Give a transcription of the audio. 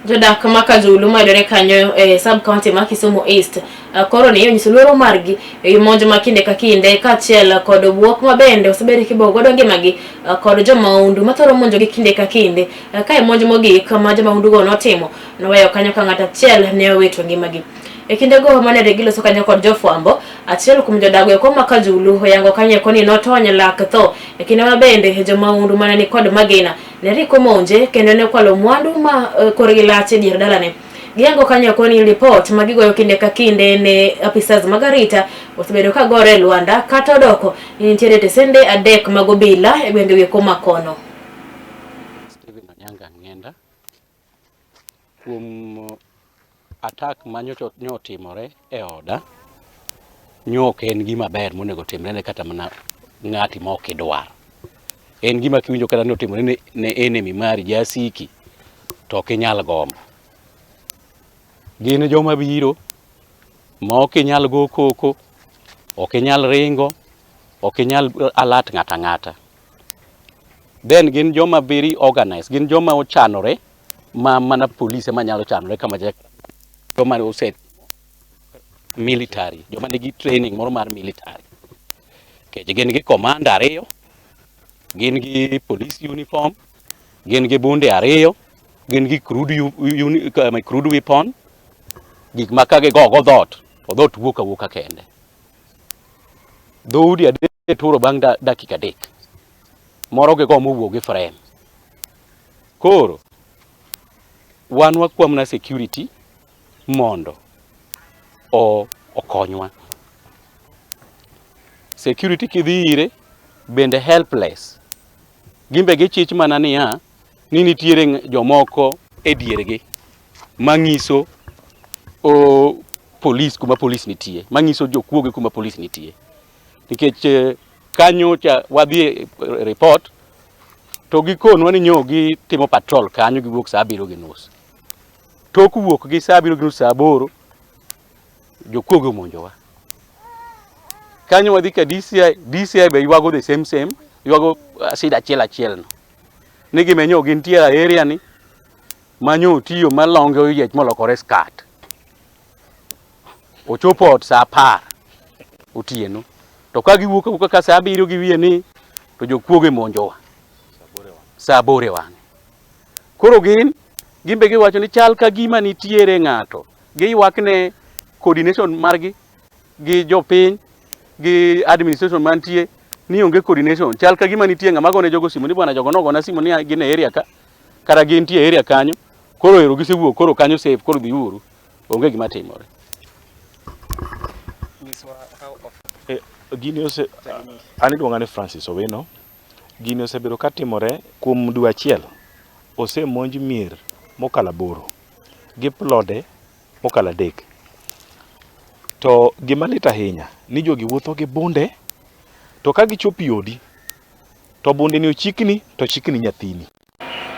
Jodak ma Kajulu mayudore kanyo e sub county ma Kisumu East koro ni onyiso luoro margi e wi monj ma kinde ka kinde kaachiel kod buok ma bende osebed kibuogo godo ngimagi kod jomahundu mathoro monjogi kinde ka kinde. Kae monj mogik ma jomahundugo notimo noweyo kanyo ka ng'ato achiel ne owito ngimagi. E kindego mane giloso kanyo kod jofwambo, achiel kuom jodago eko ma Kajulu oyango kanyo eko ni notony lak tho e kinde ma bende jomahundu mane ni kod magina ne riko monje kendo ne kwalo mwandu ma korgi lach e dier dalane. Giyango kanyo eko ni lipot ma gigoyo kinde ka kinde ne apisas mag arita osebedo ka gore e lwanda kata odoko ni nitiere tesende adek mag obila e gwenge eko ma kono. Stephen Onyanga Ng'enda kuom attack ma nyocha otimore e oda nyo ok en gima ber monego otimre ne kata mana ng'ati ma ok idwar. En gima kiwinjo kata ni otimore ne, ne enemy mari jasiki to ok inyal gombo. Gin joma biro ma ok inyal go koko, ok inyal ringo, ok inyal alert ng'ato ang'ata. Then gin joma very organized, gin joma ochanore ma mana police ema nyalo chanore kama joma ose military, joma nigi training moro mar military. Nikech gin gi commander ariyo, gin gi police uniform, gin gi bunde ariyo, gin gi crude, uni, crude weapon, gik ma ka gigogo dhoot, to dhoot wuok awuoka kende. Dhoudi adek turo bang' dakika 3. Moro gigo mowuok gi frame. Koro wan wakwamna security mondo okonywa. Security kidhi ire bende helpless. Gimbe gichich mana niya ni nitiere jomoko e diergi mang'iso o police kuma police nitie, mang'iso jokuoge kuma police nitie. Nikech kanyo cha wadhi e report to gikonwa ni nyo gitimo patrol kanyo giwuok saa 7:30. Tok wuok gi saa 7:30 saa 8 jokuoge omonjowa. Kanyo wadhi ka DCI, DCI be ywago the same same, ywago shida achiel achiel no. Ni gimenyo gintie e area ni manyo otiyo ma longe oyiech molokore skirt. Ochopo ot saa 10 otieno. To ka giwuok awuoka ka saa 7 gi wiye ni to jokuoge monjowa. Saa 8 e wang'e. Koro gin gimbe giwacho ni chal ka gima nitiere ng'ato. Giywak ne coordination margi gi jopiny gi administration mantie ni onge coordination. Chal ka gima nitie ng'ama gone jogo simu ni bwana jogo nogona simu ni gin e area ka kata gintie e area kanyo koro ero gisewuok koro kanyo safe koro dhiuru onge gima timore. Gini ose an iluonga ni Francis Owino. Gini osebedo ka timore kuom dwe achiel. Osemonj mier mokalo 8 gi plode mokalo 3. To gima lit ahinya ni jogi wuotho gi bunde to ka gichopo e odi to bunde ni ochikni to chikni nyathini.